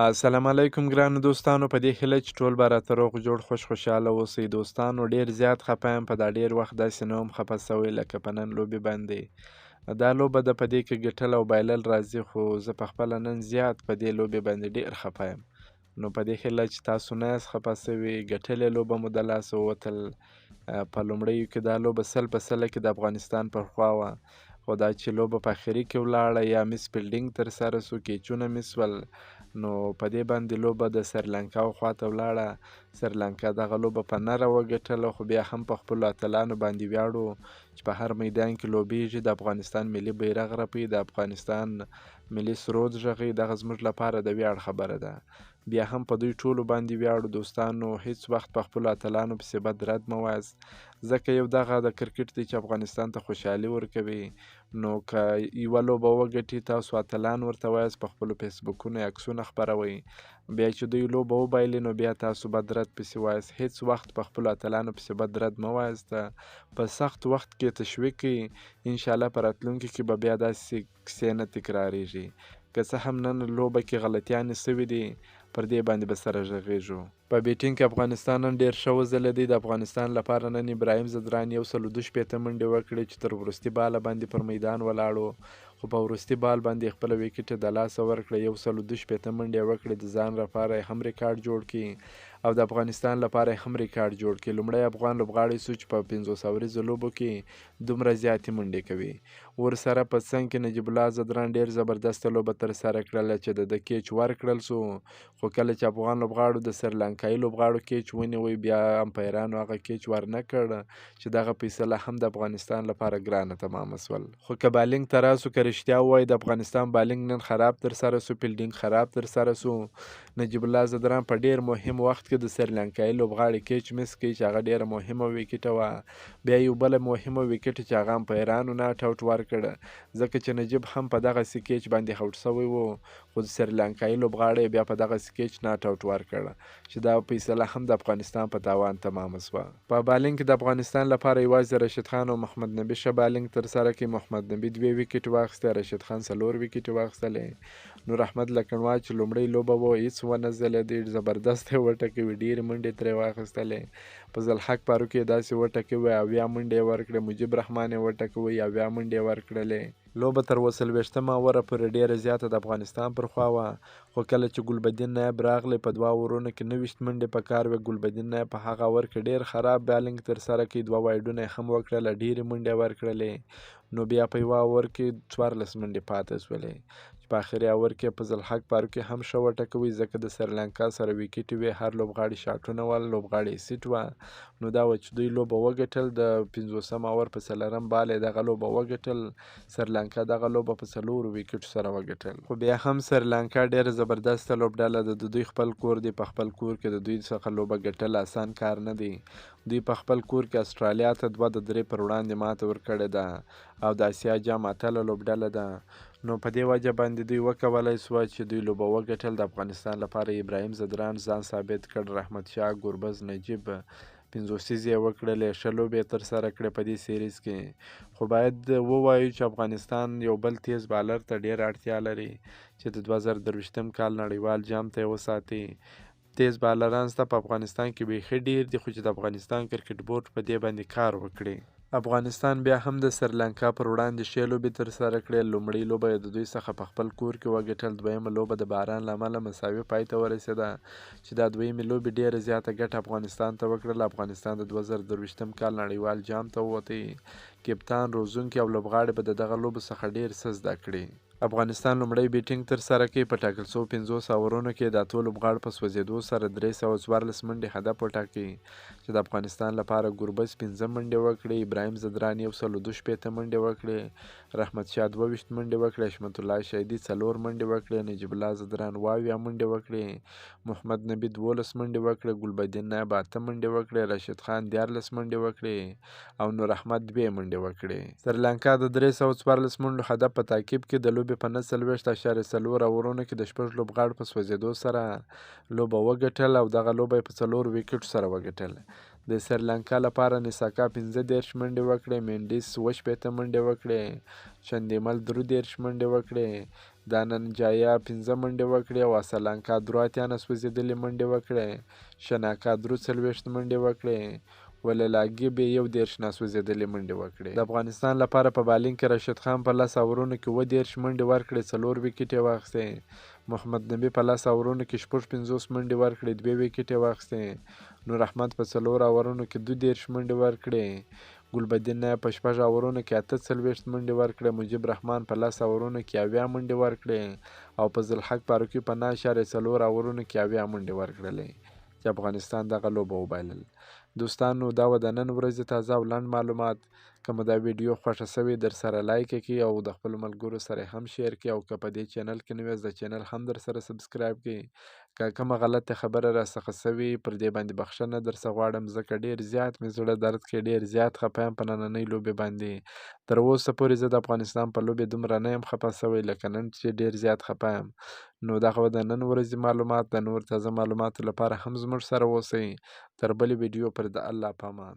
السلام علیکم ګرانو دوستانو، په دې هیله چې ټول به راته روغ جوړ خوش خوشحاله اوسئ. دوستانو، ډیر زیات خفه یم. په دا ډیر وخت داسې نه وم خفه سوی لکه په نن لوبې باندې. دا لوبه ده، په دې کې ګټل او بایلل راځي، خو زه په خپله نن زیات په دې لوبې باندې ډیر خفه یم. نو په دې هیله چې تاسو نه یاست خفه سوي. ګټلې لوبه مو د لاسه ووتل. په لومړیو کې دا لوبه 100% کې د افغانستان پر خوا وه، خو دا چې لوبه په اخري کې ولاړه یا miss fielding ترسره سو، کیچونه miss ول، نو په دې باندې لوبه د سریلانکا خواته ولاړه. سریلانکا دغه لوبه په نره وګټله، خو بیا هم په خپلو اتلانو باندې ویاړو چې په هر میدان کې لوبیږي، د افغانستان ملي بیرغ رپوي، د افغانستان ملي سرود ږغوي. دغه زموږ لپاره د ویاړ خبره ده. بیا هم په دوی ټولو باندې ویاړو. دوستانو، هیڅ وخت په خپلو اتلانو پسې بد رد مه وایاست، ځکه یو دغه د کرکټ دی چې افغانستان ته خوشحالي ورکوي. نو که یوه لوبه وګټي، تاسو اتلان ورته وایاست، په خپلو فیسبوکونو یې عکسونه خپروئ. بیا چې دوی لوبه وبایلي، نو بیا تاسو بد رد پسې وایاست. هیڅ وخت په خپلو اتلانو پسې بد رد مه وایاست. په سخت وخت کې تشویق کړئ. انشاءالله په راتلونکي کې به بیا داسې کیسې نه تکراریږي. که څه هم نن لوبه کې غلطیانې سوي دي، پر دې باندې به سره ږغیږو. په batting کې افغانستان نن ډیر ښه وځلېدی. د افغانستان لپاره نن ابراهیم ځدران 162 منډې وکړې چې تر وروستي باله باندې پر میدان ولاړو، خو په وروستي بال باندې خپله ویکټ د لاسه ورکړه. 162 منډې یې وکړې، د ځان لپاره یې هم ریکارډ جوړ کړي او د افغانستان لپاره یې هم ریکارډ جوړ کړي. لومړی افغان لوبغاړی سو چې په 50 اوریزو لوبو کې دومره زیاتې منډې کوي. ورسره په څنګ کې نجیب الله ځدران ډیر زبردسته لوبه ترسره کړله چې د ده کیچ ورکړل سو، خو کله چې افغان لوبغاړو د سریلانکایي لوبغاړو کیچ ونیوی، بیا امپایرانو هغه کیچ ورنه کړ چې دغه فیصله هم د افغانستان لپاره ګرانه تمامه سول. خو که بالینګ ته راسو، که رښتیا ووایو، د افغانستان بالینګ نن خراب ترسره سو، fielding خراب ترسره سو. نجیب الله ځدران په ډیر مهم وخت کې د سریلانکایي لوبغاړي کیچ miss کړي چې هغه ډیره مهمه ویکټه وه. بیا یو بله مهمه ویکټه چې هغه امپایرانو not out ورکړ، ځکه چې نجیب هم په دغسې کیچ باندې out سوی و، خو د سریلانکایي لوبغاړی بیا په دغسې کیچ not out ورکړ چې دا فیصله هم د افغانستان په تاوان تمامه سوه. په بالینګ کې د افغانستان لپاره یوازې رشید خان او محمد نبي ښه بالینګ ترسره کړي. محمد نبي 2 ویکټې واخیستې، رشید خان 4 ویکټې واخیستلې. نور احمد لکڼوال چې لومړۍ لوبه وه هیڅ ونه ځلېدی، زبردست یې وټکوي، ډېرې منډې ترې واخیستلې. فضل حق فاروق یې داسې وټکوي، 70 منډې یې ورکړې. مجیب رحمان یې وټکوي، 70 منډې یې ورکړلې. لوبه تر 47 اوره پورې ډېره زیاته د افغانستان پر خوا وه، خو کله چې ګلبدین نایب راغلی، په 2 اورونو کې 29 منډې په کار وې. ګلبدین نایب په هغه اور کې ډېر خراب بالینګ ترسره کړي، 2 وایډونه یې هم وکړل، ډېرې منډې ورکړلې. نو بیا په یوه اور کې 14 منډې پاتې سولې چې په اخري اور کې فضل حق فاروقي هم ښه وټکوي، ځکه د سریلانکا سره ویکټې وې، هر لوبغاړي شاټونه ول، لوبغاړي یې سیټ وه. نو دا وه چې دوی لوبه وګټل. د 50 اور په 4 بال یې دغه لوبه وګټل. سریلانکا دغه لوبه په 4 ویکټو سره وګټل. خو بیا هم سریلانکا ډېره زبردسته لوبډله ده، د دوی خپل کور دی، په خپل کور کې د دوی څخه لوبه ګټل اسان کار نه دی. دوی په خپل کور کې اسټرالیا ته 2-3 پر وړاندې ماته ورکړې ده او د اسیا جام اتله لوبډله ده. نو په دې وجه باندې دوی وکولای سوه چې دوی لوبه وګټل. د افغانستان لپاره ابراهیم ځدران ځان ثابت کړ، رحمت شاه، ګربز، نجیب 50 یې وکړلې، ښه لوبې یې ترسره کړې په دې series کې. خو باید ووایو چې افغانستان یو بل تیز بالر ته ډېره اړتیا لري چې د 2023 کال نړیوال جام ته یې وساتي. تیز بالران سته په افغانستان کې بیخي ډېر دي، خو چې د افغانستان کرکټ بورډ په دې باندې کار وکړي. افغانستان بیا هم د سریلانکا پر وړاندې ښې لوبې ترسره کړې. لومړۍ لوبه یې د دوی څخه په خپل کور کې وګټل، دویمه لوبه د باران له امله مساوي پای ته ورسېده چې دا دویمې لوبې ډېره زیاته ګټه افغانستان ته وکړله. افغانستان د 2023 کال نړیوال جام ته ووتی. کپتان، روزونکي او لوبغاړي به د دغه لوبو څخه ډېر څه زده کړي. افغانستان لومړی batting ترسره کوي. په ټاکل شوو 50 اورونو کې د 8 لوبغاړو په سوځېدو سره 314 منډې هدف وټاکي چې د افغانستان لپاره ګربز 5 منډې وکړې، ابراهیم ځدران 162 منډې وکړې، رحمت شاه 22 منډې وکړې، حشمت الله شهیدي 4 منډې وکړې، نجیب الله ځدران 72 منډې وکړې، محمد نبي 12 منډې وکړې، ګلبدین نایب 8 منډې وکړې، راشد خان 13 منډې وکړې او نور احمد 2 منډې وکړې. سریلانکا د 314 منډو هدف په تعقیب کې د لوبې په 49.4 اورونو کې د 6 لوبغاړو په سوځېدو سره لوبه وګټل او دغه لوبه یې په 4 ویکټو سره وګټل. د سریلانکا لپاره نیساکا 35 منډې وکړې، مینډیس 67 منډې وکړې، چندیمل 33 منډې وکړې، داننجایا 5 منډې وکړې او اسلانکا 83 ناسوځېدلې منډې وکړې. شناکا 43 منډې وکړې. وللاګي به 31 ناسوځېدلې منډې وکړې. د افغانستان لپاره په بالینګ کې راشد خان په 10 اورونو کې 37 منډې ورکړې، 4 ویکټې واخیستې. محمد نبي په 10 اورونو کې 56 منډې ورکړې، 2 ویکټې واخیستې. نور احمد په 4 اورونو کې 32 منډې ورکړې. ګلبدین نایب په 6 اورونو کې 48 منډې ورکړې. مجیب رحمان په 10 اورونو کې 70 منډې ورکړې او فضل حق فاروقي په 9.4 اورونو کې 70 منډې ورکړلې چې افغانستان دغه لوبه وبایلل. دوستانو، دا وه د نن ورځې تازه او لنډ معلومات. که مو دا ویډیو خوښه شوې در سره لایک کړئ او د خپلو ملګرو سره هم share کړئ، او که په دې چینل کې نوي یاست د چینل هم در سره subscribe کړئ. که کومه غلطه خبره را څخه شوې پر دې باندې بخښنه درڅخه غواړم، ځکه ډېر زیات مې زړه درد کوي، ډېر زیات خفه یم په نننۍ لوبې باندې. تر اوسه پورې زه د افغانستان په لوبې دومره نه یم خفه شوی لکه نن چې ډېر زیات خفه یم. نو دغه وه د نن ورځې معلومات. د نور تازه معلوماتو لپاره هم زموږ سره اوسئ. تر بلې ویډیو پر د الله پامان.